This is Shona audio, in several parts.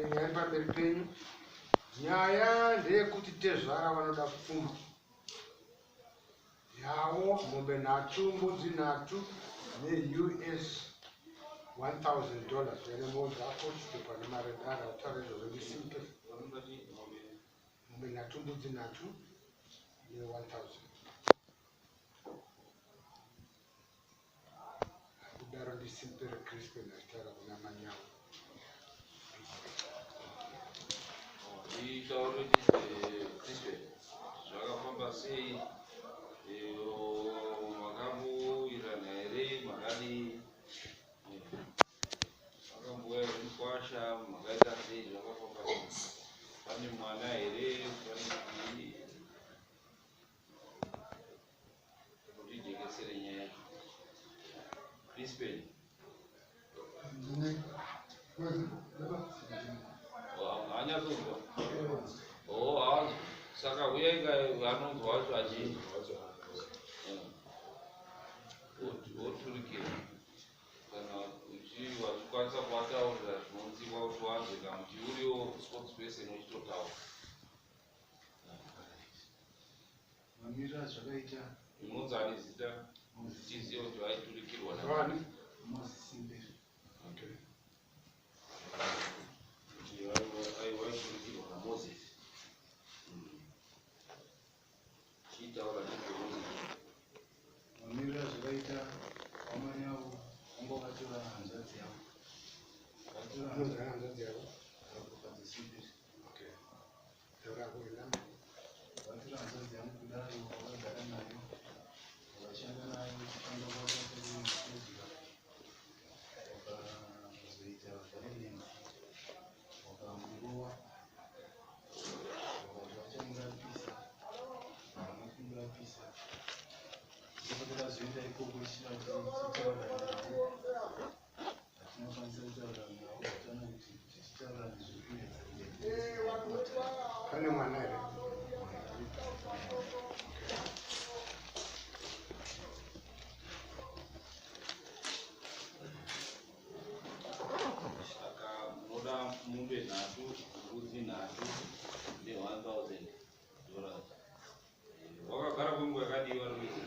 Nyaya iri pamberi penyu. Nyaya ndeyekuti tezvara vanoda pfuma yavo, mombe nhatu, mbudzi nhatu neUS $1000. Yane mombe ako chitupa nemarendara kutaura izvozvo ndisimple. Mombe nhatu, mbudzi nhatu ne1000. Kudaro ndisimpere Crispin achitaura kuna Manyawu. Nditaure kuti Crispin, zvakafamba sei? Makambowirirana here? Makadii? Makambouya here mukwasha? Makaita sei? Zvakafamba sei? Pane mwana here? Pane chii? Mutijekesere nyaya yacho. Crispin. Haanyatsonzwa. Oh, haanzwa. Saka huyai ka anonzwa wacho achi. Woturikira. Kana uchikwanisa kuwataurira zvinonzwikwa kuti wanzwe kana kuti uriwo spokesperson uchitotaura. Mamiriro azvakaita. Unonzi ani zita? Tizive kuti vaiturikirwa nani. Moses Simberi. Okay. Kuti vaiturikirwa naMoses. Chitaura nezveMoses. Mamiriro azvakaita, vaManyawu vanga vatora hanzvadzi yavo. Vatora Unonzi ani hanzvadzi yavo? Ropafadzo Simberi. Okay. Taura kuenda. Vatora hanzvadzi yangu kudaro, vakagara nayo, vakashanda nayo, kushanda kwavo kwakudya, vakazoita violence, vakamurova, vakati vachamurapisa, havana kumurapisa. Ndipo takazoenda ikoko tichida kuti titaura navo, hatinakwanisa kutaura navo, hataona kuti tichitaura zviri kunetsa. Pane mwana here? Saka munoda mombe nhatu, mbudzi nhatu ne$1000. Wakagara kwenguva yakadii vari kuita?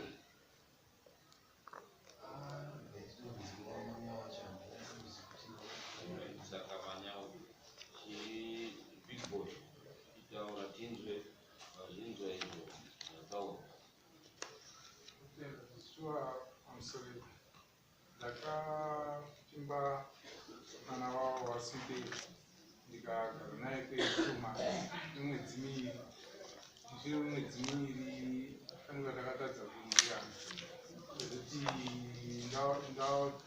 Saka Manyawu, chi big boy, itaura tinzwe, vazvinzwa izvo zvataura. Sure, I'm sorry. Ndakapfimba mwana wavo waSimperi, ndikagara naye kwe2 months, nemwedzi 2. Mushure memwedzi 2 pane patakatadza kuwirirana zvekuti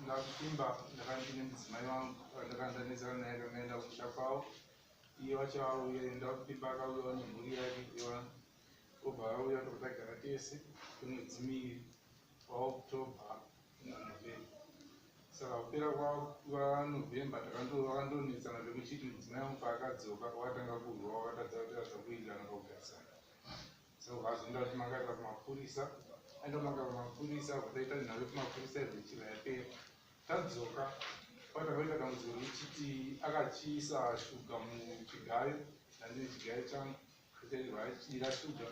ndapfimba ndakanga ndine mudzimai wangu wandakanga ndanetsana naye, akangaenda kumusha kwavo. Iye wacho auya, ndapfimba, akauyawo nemhuri yake, obva auya, tobva tagara tese kwemwedzi 2 waOctober naNovember. Saka kupera kwaNovember vakandonetsana zvekuchiti mudzimai wangu paakadzoka wakatanga kurwa, wakatadza kutadza kuwirirana pakugarisana. Saka vazoenda vachimangarira kumapurisa, aenda kumangarira kumapurisa, vataita nhau yekumapurisa ichibva yapera. Tadzoka patakaita dambudziko rekuchiti akachiisa shuga muchigayo, ndandine chigayo changu, vachidira shuga,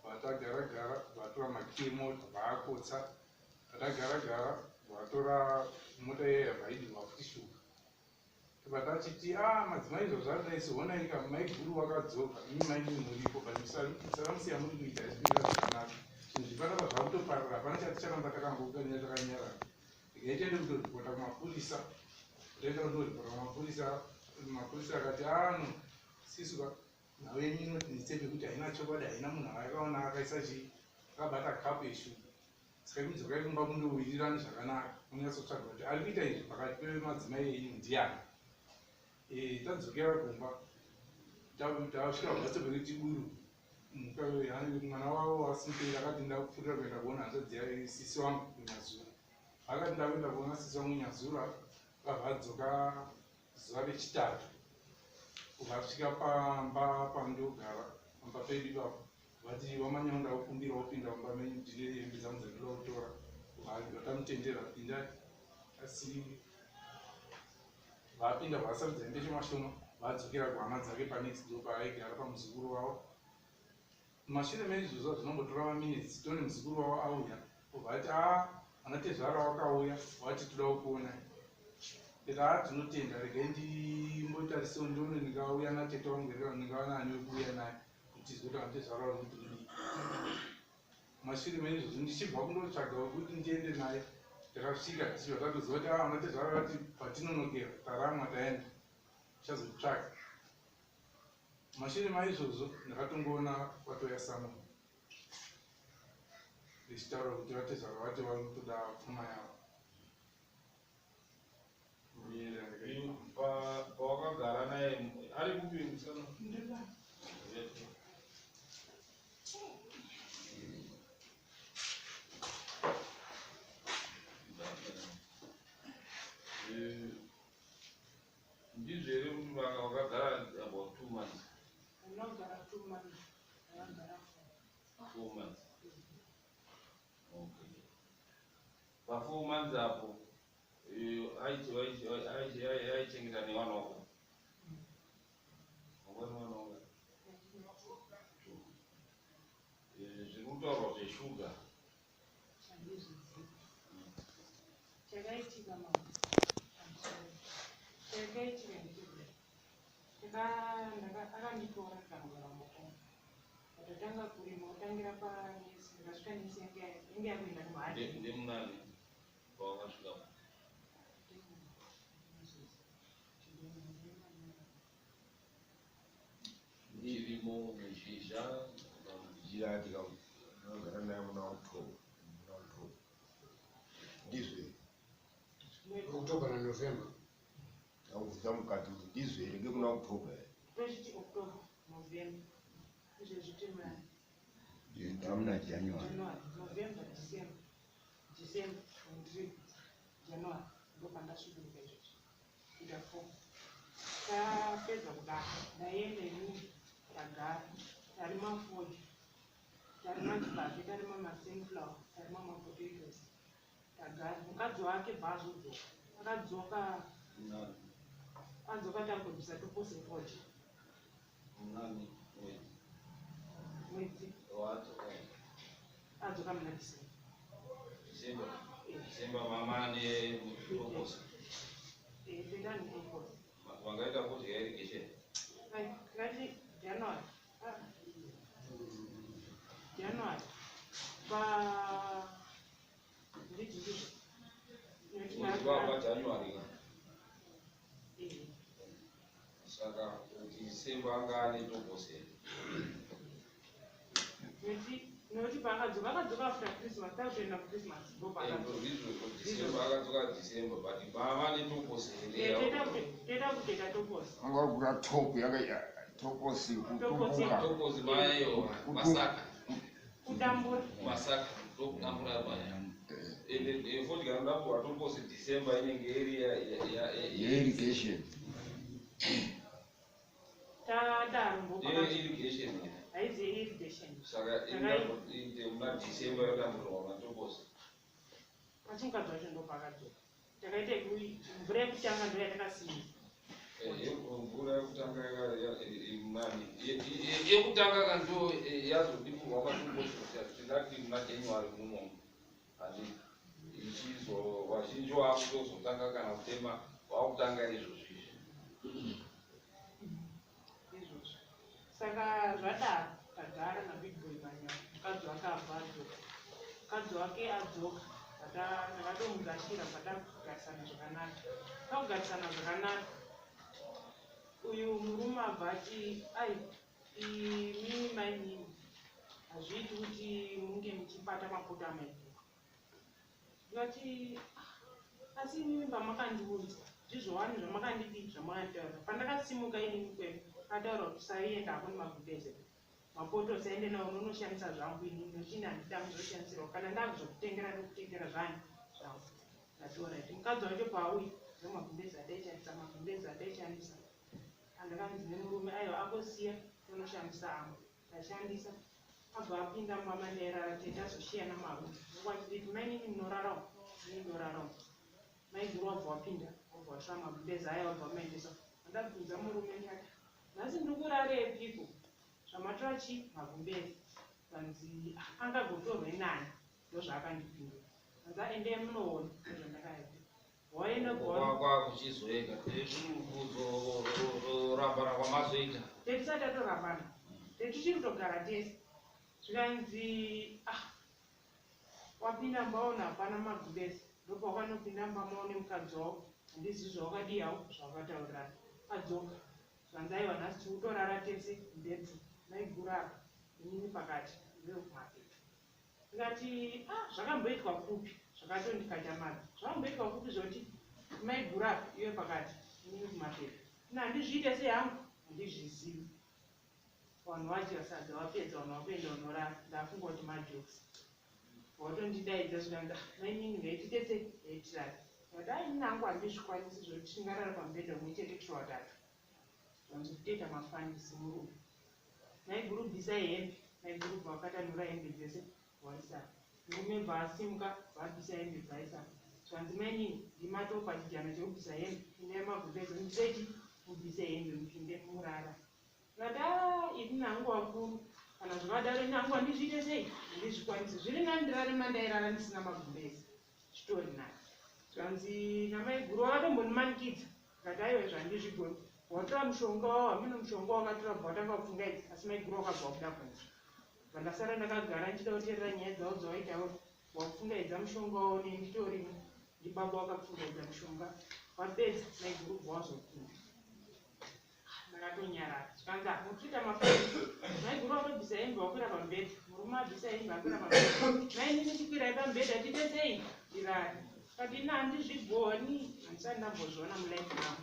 vatagara gara, vatora makiyi emota, vaakotsa. Vatagara gara, vatora mota iyaya, vaidirwa futi shuga. Tobva tachiti a madzimai, izvo zvadai, honai ka maiguru wakadzoka, imi maini muripo, but musaramusiya muri kuita isi kuita zvakanaka. Zvinhu zvipanapa zvakutoparara, hapana chaticharamba takangokanya takanyarara. Regai tiende kundoripota kumapurisa. Taenda kundoripota kumapurisa. Mapurisa akati ano sisu ka nhau yenyu inotinetsei pekuti haina chokwadi, haina munhu ayakaona akaisa chii, akabata kapu yeshuga. Saka imudzokai kumba mundowirirana zvakanaka, munyatsotsvaga kuti ari kuita izvi pakati pemadzimai enyu ndiani. Tadzokera kumba, tasvika pabhasto pekuti buru mwana wavo waSimperi akati ndakupfuurira kuenda kuona hanzvadzi yayo, sisi wangu kuNyazura. Akati ndakuenda kuona sisi wangu Nyazura, akabva adzoka zuva rechitatu, ukasvika pamba pandogara, pamba pedu ipapo, vati vaManyawu, ndakukumbira wopinda mumba menyu, ndine hembe dzangu dzandinoda kutora. Vatamutendera, pindai. Asi vapinda, vasarudza hembe shoma shoma. Vadzokera kuhama dzake panext door paaigara pamuzukuru wavo. Mumashure meizvozvo zvinombotora maminitsi tone muzukuru wavo auya obva ati a ana tezvara wakauya wati toda kukuonai. Ndikati a tinotenda, regai ndimbotarisewo ndione ndingauya natete wangu here kana ndingava nani wekuuya naye kuti tizwe kuti ana tezvara vari kuti kudii. Mashure meizvozvo ndichibva kundotsvaga wekuti ndiende naye takasvika tichibva tatoziva kuti a ana tezvara vati patinonokera taramwa taenda tichazotsvaga. Mashure maizvozvo ndakatongoona kwatouya samoni richitaura kuti vatezvara vati vari kutoda pfuma yavo. Pawakagara naye ari kupi musikana? Ndizvo here kuti wakagara about 2 months? Unogara 2 months, ndakagara 4. 4 months. Okay. Pa 4 months apo aichengeta nevana wako. Wangwani vana wako. Zviri kutaurwa zveshuga. Handizvizivi. Chakaitika mama. Chakaitika ndechekudai. Akanditora ndikanogara mukoma. Ndatotanga kurima kutangira panesi, ndakasvika nesi yange yakuenda kumahadhi. Ndemunani pawakasvika? Chirimo muzhizha. Jira ndikagara naye muna October. Muna October. Ndizvo here? October naNovember. Ndakubvunza mukadzi kuti ndizvo here ngemuna October here? Tochiti October, November. Izvezvi tiri muna Ndamuna January. January, November, December. December, ndiri January ndopandasvika izvezvi. Kuita 4. Tapedza kudaro ndaenda inini tagara tarima fodya, tarima chibage, tarima masunflower, tarima mapotatoes. Tagara mukadzi wake bva azodzoka. Akadzoka Munani. adzoka takubvisa topose fodya. Munani mwedzi. Mwedzi Wadzoka. adzoka muna December. December. December mama ne toposa. Tendani topose. Vangaita fodya irrigation. Ai, ngati January. January. Pa ndijikizvo. Mwedzi wa January ka. Saka kuti December anga ane topose. Nekuti paakadzoka akadzoka after Christmas, takutoenda kuChristmas ndopakadzoka. Ndizvo December akadzoka December but mama ne topose here. Toita kuteta toposi. Anga kugura top yaka toposi Toposi. kutumbuka. Toposi mayo masaka. Kudambura. Masaka ndokudambura paya. Ende fodya inodamburwa toposi December inenge iri ya Yeirrigation. Tadaro ndopakadzoka. irrigation. Haizi irrigation. Saka muna December yodamburwa matoposi. Asi mukadzi wacho ndopakadzoka. Takaita mvura yekutanga ndo yatakasimisa. Mvura yekutanga nani yekutanga kanjo yazodimburwa matoposi tingati muna January munomu. Handi ichizo vazhinji vakutozotanga kana kutema vakutanga izvozvi izvi. Izvozvo. Saka zvadaro tagara naBig Boy Manyawa. Mukadzi wake abva adzoka. Mukadzi wake adzoka. Ndakatomugashira patakugarisana zvakanaka. Takugarisana zvakanaka. Uyu murume abva ati ai imimi mainini hazviiti kuti munge muchibata mapoto amaiguru. Ndikati asi imimi pamakandiudza ndizvo wani zvamakandidii zvamakanditaura. Pandakasimuka inini kwedu akataura kuti usaienda hako nemagumbeze. Mapoto usaende nawo unonoshandisa zvangu inini nochini handida kuzoshandisirwa kana ndakuzokutengera ndokutengera zvani zvangu. Ndati alright. Mukadzi wacho paauya ndomagumbeze andaishandisa magumbeze andaishandisa. Andakanzi nemurume aiwa akosiya tonoshandisa angu. Ndashandisa abva apinda mumba mandairara tetazoshiyana maroom. Ndokwachiti mainini munorara umu ini ndorara umu. Maiguru wabva wapinda wabva watora magumbeze aya wabva wamaendesa. Ndabvunza murume ndikati, nhasi ndiri kurarepiko zvamatora chii magumbezi? Kanzi angagotorwe nani? Ndozvaakandipindura. Kanzi endei munoona. Ndozvandakaita. Waenda kwakuchizoenda kuzorambana kwamazoita. Tetisati tatorambana, tetichiri kutogara tese. Zvikanzi ah, wapinda mbaona hapana magumbezi, ndopawakanopinda mumba maone mukadzi wavo, handizivi zvawakadiyawo zvawakataurirana. Adzoka zvanzi aiwa, nhasi tiri kutorara tese mubedroom, maiguru apa, inini pakati, iwewe kumapeto. Ndikati ah, zvakamboitwa kupi? Zvakatondikatyamadza. Zvakamboitwa kupi zvoti maiguru apa, iwe pakati, inini kumapeto? Ina handizviite sei hangu, handizvizivi. Vanhu vadya sadza vapedza, vanhu vakuenda unorara, ndafunga kuti majokes. Watondidaidza zvikanzi, ah, mainini ngaitite sei, ngaitirare. Ndikati ai, ini hangu handizvikwanisi zvekuti tingarara pamubhedha umwe chete tiri vatatu. Zvanzi kutoita mafanisi murume. Maiguru bvisai hembe. Maiguru bva vakatanhura hembe dzese vaisa. Murume bva asimuka bva abvisa hembe bvaisa. Zvanzi mainini ndimatopa chijana chekubvisa hembe, pindai magumbeze mubvisei mubvise hembe mupinde murara. Ndikati a ini hangu vakuru, kana zvakadaro ini hangu handizviite sei, handizvikwanisi. Zviri nani ndirare mandairara ndisina magumbezi, zvitori nani. Zvanzi namaiguru vakatombondimanikidza. Ndikati aiwa, izvo handizvigoni. Watora mushonga wavo, hameno mushonga wakatora, bva watanga kupfungaidza, asi maiguru wakabva wabuda kunze. Bva ndasara ndakagara ndichida kuteerera nyaya dzavo dzawaitaura. Wapfungaidza mushonga wavo nenditorimo, ndibaba wakapfungaidza mushonga. Wapedza maiguru bva wazopinda. Ndakatonyarara. Zvikanzi mukuita mafanisi, maiguru wakabvisa hembe wakwira pamubhedha, murume abvisa hembe akwira pamubhedha, mainini chikwirai pamubhedha tiite sei, ndirare. Kati ina handizvigoni, handisati ndambozviona mulife mangu.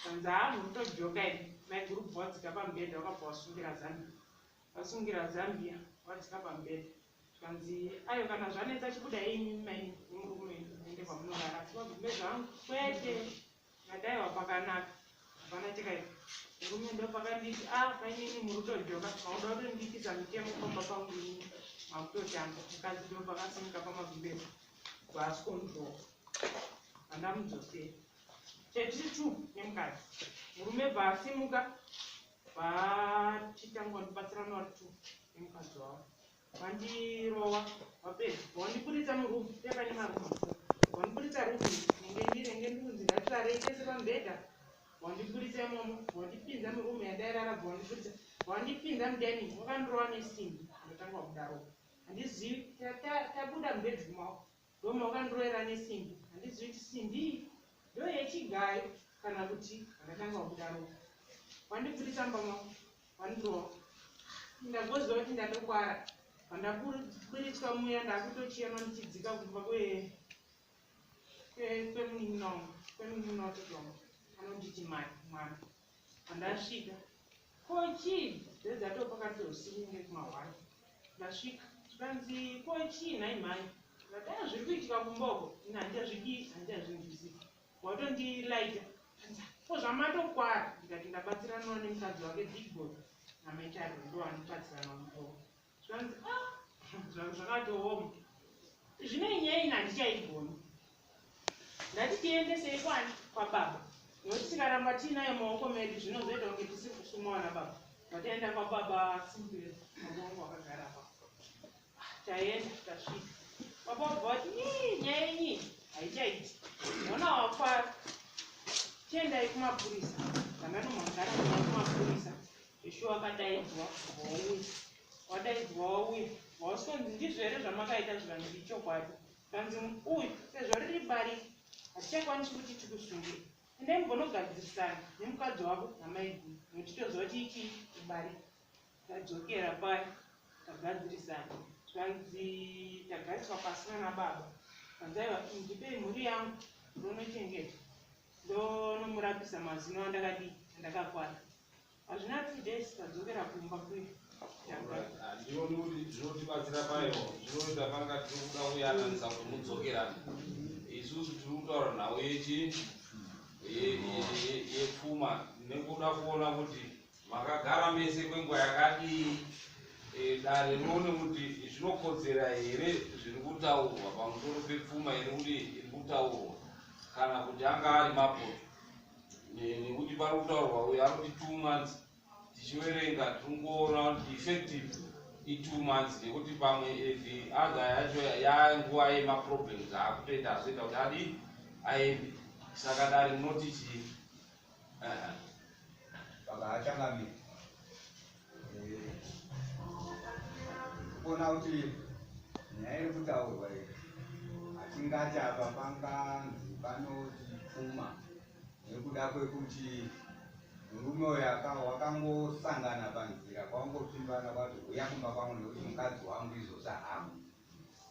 Kanzi haa, mukutojoka imi. Maiguru bva wadzika pamubhedha, wakabva wasungira zambia, wasungira zambia, wadzika pamubhedha. Zvikanzi ayo, kana zvanetsa chibudai imi mai nemurume muende kwamunorara, asi magumbezi angu kwete. Ndadaiwa pakanaka, hapana chakaipa. Murume ndopakanditi, a mainini muri kutojoka, makuda kutondiitisa mitemo pamba pangu, inini makutotamba. Mukadzi ndopakasimuka pamagumbezi vaasikonzvoka, handamudzoseri. Chetiri two nemukadzi, murume bva asimuka, vachitanga kundibatsirana vari two nemukadzi wavo, vandirova. Vapedza vandiburitsa muroom, pane maroom, vandiburitsa room nenge ndirenge ndikunzi ngatirarei tese pamubhedha. Vandiburitsa imomo, vandipinza muroom yandairara, vandiburitsa, vandipinza mudining, vakandirova nesimbi, ndotanga kudaro. Handizivi, tabuda mubedroom mavo ndoma wakandirovera nesimbi, handizivi kuti simbi iyi ndo yechigayo kana kuti. Vandatanga kudaro, vandiburitsa mumba mavo, vandirova. Ndagoziva kuti ndatokwara. Vandaburitswa muya, ndakutochema ndichidzika kumba kwemunin'ina wangu, kwemunin'ina watete wangu anonditi mai mwana. Pandasvika, ko chii? Dzedzatoo pakati peusiku kunge kumahwani. Ndasvika zvikanzi, ko chii nhai mhai? Ndikati a zviri kuitika kumba uko ini handichazvidii, handichazvinzwisisi. Watondilaita, ko zvamatokwara? Ndikati ndabatsiranwa nemukadzi wake Big Boy namaitaro, ndo vandibatsirana mudoko. Zvikanzi a zvakatooma zvino, inyaya ini handichaigoni. Ndati tiendesei kwani kwababa, nokuti tikaramba tiinayo maoko medu zvinozoita kunge tisiri kusuma vana baba. Vataenda kwababa Simpire, baba wangu wakagara pa. Taenda, tasvika, baba wabva vati, ii nyaya yenyu haichaiti, mwana wakwara, chiendai kumapurisa. Vandanomhangara nyaya kumapurisa. Zveshuwa akadaidzwa, wauya, wadaidzwa, wauya, wasonzi ndizvo here zvamakaita? Zvikanzi ichokwadi. Kanzi uyu sezvo riri barika hatichakwanisi kuti tikusungire, endai mugonogadzirisana nemukadzi wako namaiguru, nokuti toziva kuti ichii ibarika. Tadzokera paya, tagadzirisana. Zvanzi tagariswa pasi nana baba. Kanzi aiwa, ndipei mhuri yangu ndonochengeta, ndonomurapisa mazino andakadii, andakakwara. Hazvina 2 days tadzokera kumba kuya. Handioni kuti zvinotibatsira payo, zvinoita panga tiri kuda kuyananisa kuti mudzokerane. Isusu tiri kutaura nhau yechi yepfuma nekuda kuona kuti makagara mese kwenguva yakadii. Dare rione kuti zvinokodzera here zviri kutaurwa pamusoro pepfuma iri kuti iri kutaurwa, kana kuti anga ari mapoto. Nekuti pari kutaurwa uyo ari kuti 2 months. Tichiverenga tiringoona kuti effective i2 months, nekuti pamwe the other yacho yanguva yemaproblems aakutoita azoita kuti adi aende. Saka dare munoti chii? Saka achangamira kuona kuti nyaya iri kutaurwa iyi, hatingati apa panganzi panoti pfuma, nekuda kwekuti murume uyu wakangosangana panzira, kwangopfimbana, kwati uya kumba kwangu nekuti mukadzi wangu izvozvo hangu,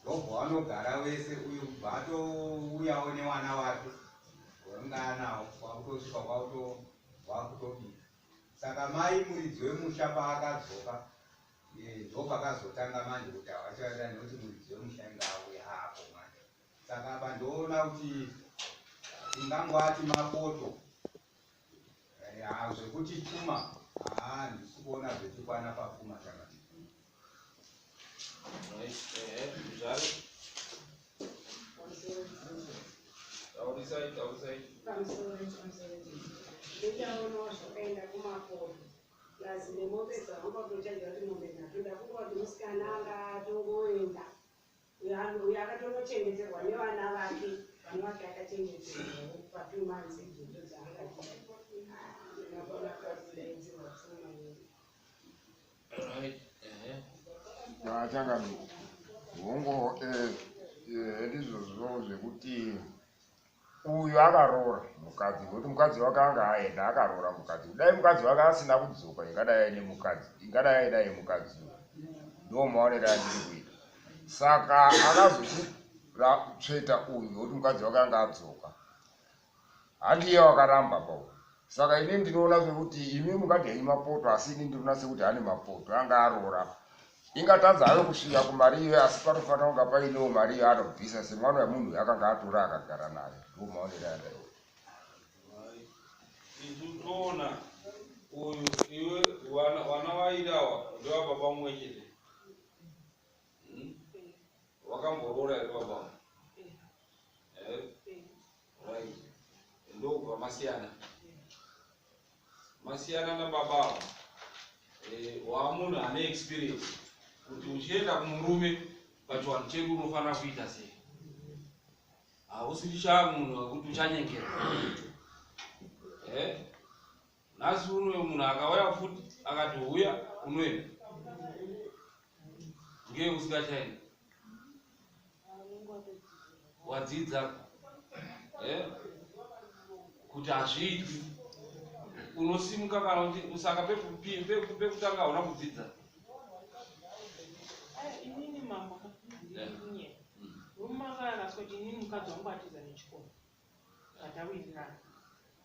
ndobva vanogara wese. Uyu kubva atouyawo nevana vake wainge anawo, kwakutosvika kwakutobika. Saka mai muridzi wemusha paakadzoka, ndopakazotanga manje kuti havachaita, nekuti muridzi wemusha inge auya apo manje. Saka apa ndoona kuti tingangwati mapoto. Zvekuti pfuma, haa, ndisi kuona zvechikwana papfuma chakati. Right, zvare taurisai, taurisai. Pamusoro, pamusoro. Ndichaonawo zvakaenda kumapoto, plus nemombe dzavanga kutochaja kuti mombe nhatu. Ndafunga kuti musikana anga atongoenda, uyo akatonochengeterwa nevana vake, vana vake akachengeterwawo pa2 months idzodzo dzaangati. Ndinoona kudaidzirwa pfuma iyi. Right, ehe. Achangamira, hongo, ndizvozvo zvekuti uyu akaroora mukadzi, nokuti mukadzi wake anga aenda, akaroora mukadzi. Kudai mukadzi wake asina kudzoka, ingadai aine mukadzi, ingadai aidai mukadzi uyu. Ndo maonero andiri kuita. Saka akazochitsveta uyu nokuti mukadzi wake anga adzoka, handiye wakaramba pau. Saka ini ndinoona sekuti imi mungati henyu mapoto, asi ini ndinoona sekuti ane mapoto anga aroora. Ingatadza hayo kusvika kumari iyoyo, asi panofanira kunga painewo mari iyo anobvisa semwana wemunhu yakanga atora akagara naye. Ndo maonero andaiona. Right. Isu toona uyu, iwe, vana vairawa ndevababa mumwe chete. Wakamboroora here baba? Right, ndokubva masiyana, masiyana nababa ava. Wamunhu ane experience kuti uchienda kumurume pachiwanhu chedu unofanira kuita sei. Hausiri shaa munhu wekuti uchanyengera. Nhasi uno munhu akauya futi akati huya, unoenda ngei usingachaendi? Wadzidza kuti hazviitwi, unosimuka kana kuti saka pekutanga hauna kudzidza. Aya, inini mambo, ndinye murume akaraswa kuti inini mukadzi wangu atiza nechikoro, tawirirana,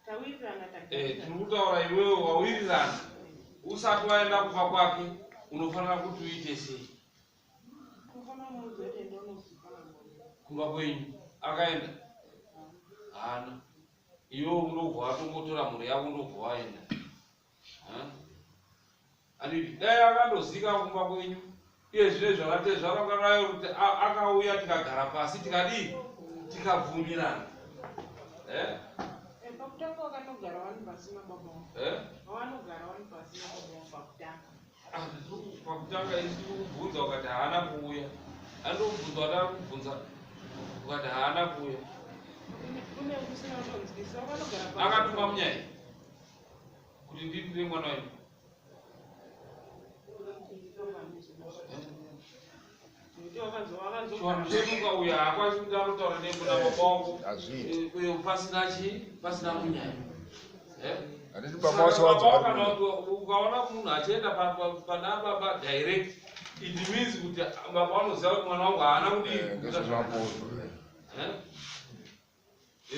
tawirirana. Tiri kutaura iwewe wawirirana, usati waenda kufa kwake unofanira kuti uite sei? Unofanira kumuudza kuti enda unozipa. Kumba kwenyu akaenda haana, iwewe unobva watongotora mhuri yako, ndobva waenda. Anditi dai akandozika kumba kwenyu iye zvine zvakate zvarakanayo kuti akauya, tikagara pasi, tikadii, tikabvumirana. Pakutanga wakanogara wani pasina baba wangu. Wavanogara wani pasina baba wangu pakutanga. Ah, pakutanga isi kubvunza ukati haana kuuya, andobvunza watari kubvunza ukati haana kuuya. Kune kusina kutonzwisisa, wakanogara pasi. Akatuma munyai kuti nditire mwana wenyu. Nekuti wakanzogara. Chivanhu chedu ukauya haakwanisi kuti anotaura nekuna baba wangu. Hazviiti. Pasina chii, pasina munyai. Handiti baba wacho Saka baba wadzoka. kana ukaona munhu achienda pana baba direct, it means kuti baba vanoziva kuti mwana wangu haana kudii, kuita. Ngezvemapoto. Eh?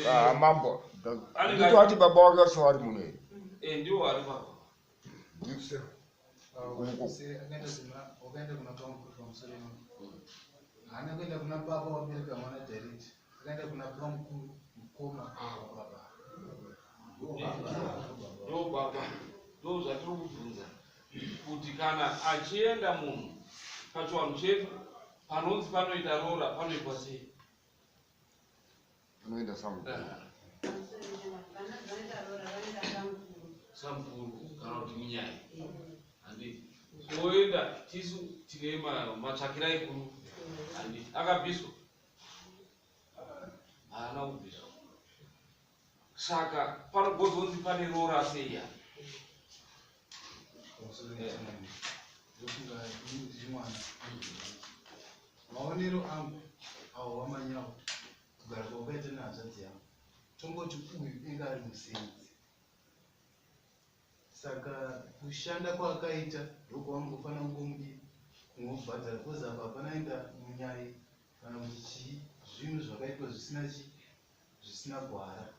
Ah, mambo, Anenge nditi wati baba wake wacho vari muno here? Ndiwo vari papa. Uko. Wakaenda kuna bamukuru pamusoro ino, haana kuenda kuna baba wabereka mwana direct, akaenda kuna bamukuru, mukoma wababa. Ndo baba, ndo zvatiri kubvunza kuti kana achienda munhu pachivanhu chedu panonzi panoita rora, panoitwa sei? Anoenda samu. Eh. Vana vanoita rora. Samukuru kana kuti munyai, handiti? Oenda, tisu tine matsvakirai kuru, handiti? Akabviswa? Haana kubviswa. Saka panogozonzi pane roora seiya. Pamusoro yechangamire, ndofunga ini ndiri mwana. Maonero angu awo wamanyawo kugara kwakaita nehanzvadzi yangu, tongoti uyu inga ari musenzi, saka kushanda kwaakaita ndokwavangofanira kungomudi kungobhadhara, 'cause apa hapana enda munyai kana kuti chii. Zvinhu zvakaitwa zvisina chi zvisina gwara.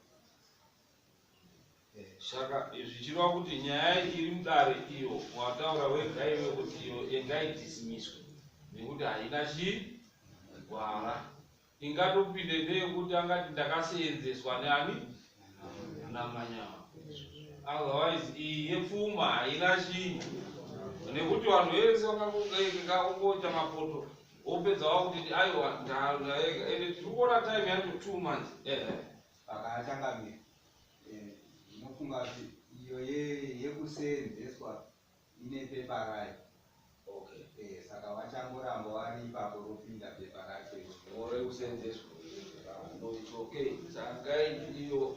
Saka zvichireva kuti nyaya iri mudare iyo wataura wega iwe kuti iyo engaidhisimiswe nekuti haina chii gwara. Ingatopinde ndeyekuti angati ndakaseenzeswa neani, naManyawa. Otherwise iyi yepfuma haina chii, nekuti vanhu vese vakangoita mapoto, wopedza wakuti aiwa, ende tiri kuona time yacho 2 months, ehe. Pakachangamira, ndinofunga kuti iyo yekuseenzeswa ine pepa rayo. Saka vachangoramba vari ipapo, ropinda pepa racho iroro. Rekuseenzeswa, no, it's okay. Saka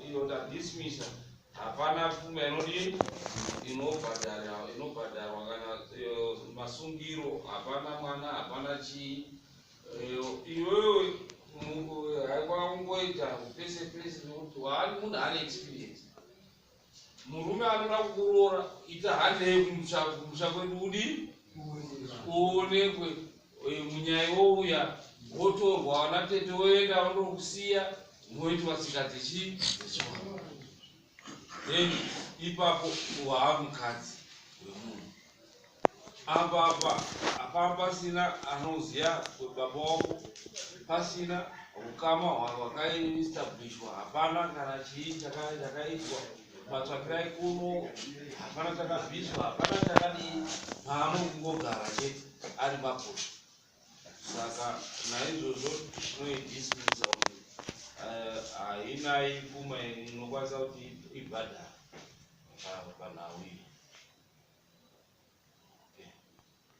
iyo tadismissa, hapana pfuma inodii, inobhadharwa kana masungiro, hapana mwana, hapana chii. Iwewe haikwa kungoita pese pese nekuti waari munhu ane experience, murume anoda kukuroora, ita handei kumusha kwedu udi uonekwe. Munyai wouya wotorwa, vana tete woenda vandokusiya, moitwa tsika dzechivanhu, then ipapo waa mukadzi wemunhu. Apa hapana, pasina anoziva baba wako, pasina ukama hwakaestablishwa, hapana kana chii chakaitwa matsvakirai kuno, hapana chakabviswa, hapana chakadii, pano kungogara chete ari mapoto. Saka naizvozvo tinoidismisa kuti hainai pfuma inokwanisa kuti ibhadhara panhau iyi.